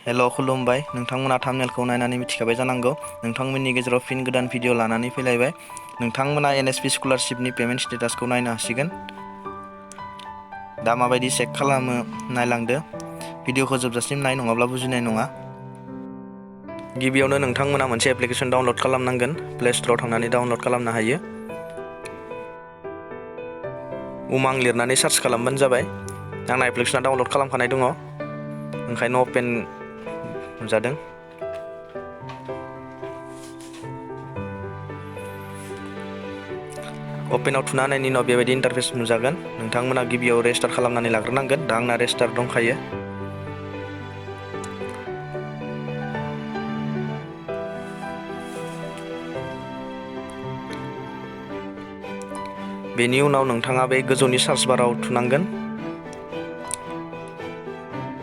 हेल' खुलुमबाय नोंथांमोना थाम्बनेलखौ नायनानै मिथिखाबाय जानांगौ नोंथांमोननि गेजेराव फिन गोदान भिडिअ लानानै फैलायबाय नोंथांमोना एनएसपि स्कलारशिपनि पेमेन्ट स्टेटासखौ नायनो हासिगोन दा माबायदि चेक खालामो नायलांदो भिडिअखौ जोबजासिम नाय नङाब्ला बुजिनाय नङा गिबियावनो नोंथांमोना मोनसे एप्लिकेसन डाउनलड खालामनांगोन प्ले स्ट'राव थांनानै डाउनलड खालामनो हायो उमां लिरनानै सार्च खालामबानो जाबाय आंना एप्लिकेसना डाउनलड खालामखानाय दङ ओंखायनो अपेन जादों अपेनाव थुना होनायनि उनाव बेबायदि इन्टारफेस नुजागोन नोंथांमोना गिबियाव रेजिस्टार खालामनानै लाग्रोनांगोन दा आंना रेजिस्टार दंखायो बेनि उनाव नोंथाङा बे गोजौनि सार्च बाराव थुनांगोन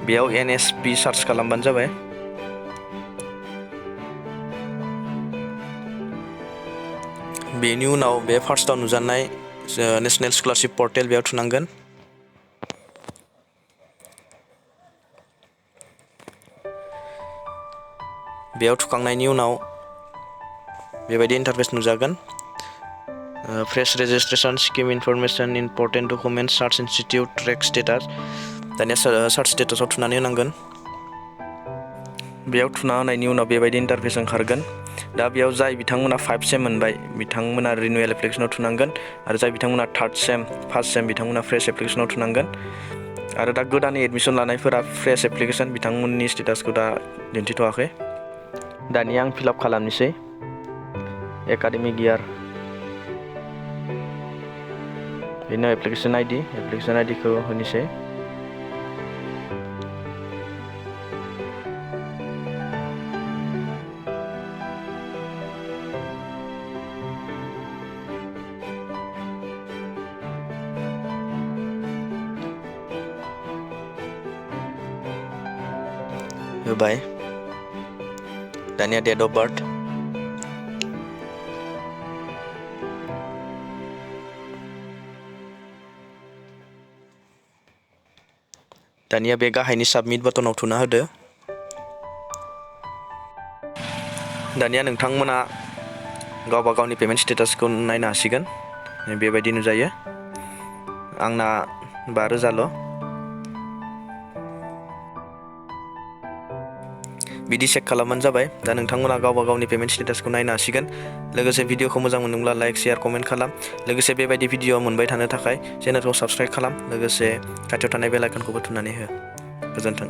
बेयाव एनएसपि सार्च खालामबानो जाबाय बेनि उनाव बे फार्स्टआव नुजानाय नेशनेल स्कलारशिप पर्टेल बेयाव थुनांगोन बेयाव थुखांनायनि उनाव बेबायदि इन्टारफेस नुजागोन fresh registration scheme information important documents search institute track status दानिया सार्च स्टेटासाव थुनानै होनांगोन बेयाव थुना होनायनि उनाव बेबायदि इन्टारफेस ओंखारगोन दा बेयाव जाय बिथांमोना 5 सेम मोनबाय बिथांमोना रिनिउएल एप्लिकेसनाव थुनांगोन आरो जाय बिथांमोना 3rd सेम 1st सेम बिथांमोना फ्रेश एप्लिकेसनाव थुनांगोन आरो दा गोदानै एडमिसन लानायफोरा फ्रेश एप्लिकेसन बिथांमोननि स्टेटासखौ दा दिन्थिथ'वाखै दानिया आं फिलआप खालामनोसै एकाडेमिक इयार बेनो एप्लिकेसन आइडिखौ होनोसै होबाय दानिया डेट अफ बार्थ दानिया बे गाहायनि साबमिट बाटनाव थुना होदो दानिया नोंथांमोना गावबा गावनि पेमेन्ट स्टेटासखौ नायनो हासिगोन बेबायदि नुजायो आंना 5,000ल' बिदि चेक खालामबानो जाबाय दा नोंथांमोना गावबा गावनि पेमेन्ट स्टेटासखौ नायनो हासिगोन लोगोसे भिडिअखौ मोजां मोनदोंब्ला लाइक शेयार कमेन्ट खालाम लोगोसे बेबायदि भिडिअ मोनबाय थानो थाखाय चेनेलखौ साबस्क्राइब खालाम लोगोसे खाथियाव थानाय बेल आइकनखौबो थुनानै हो गोजोन्थों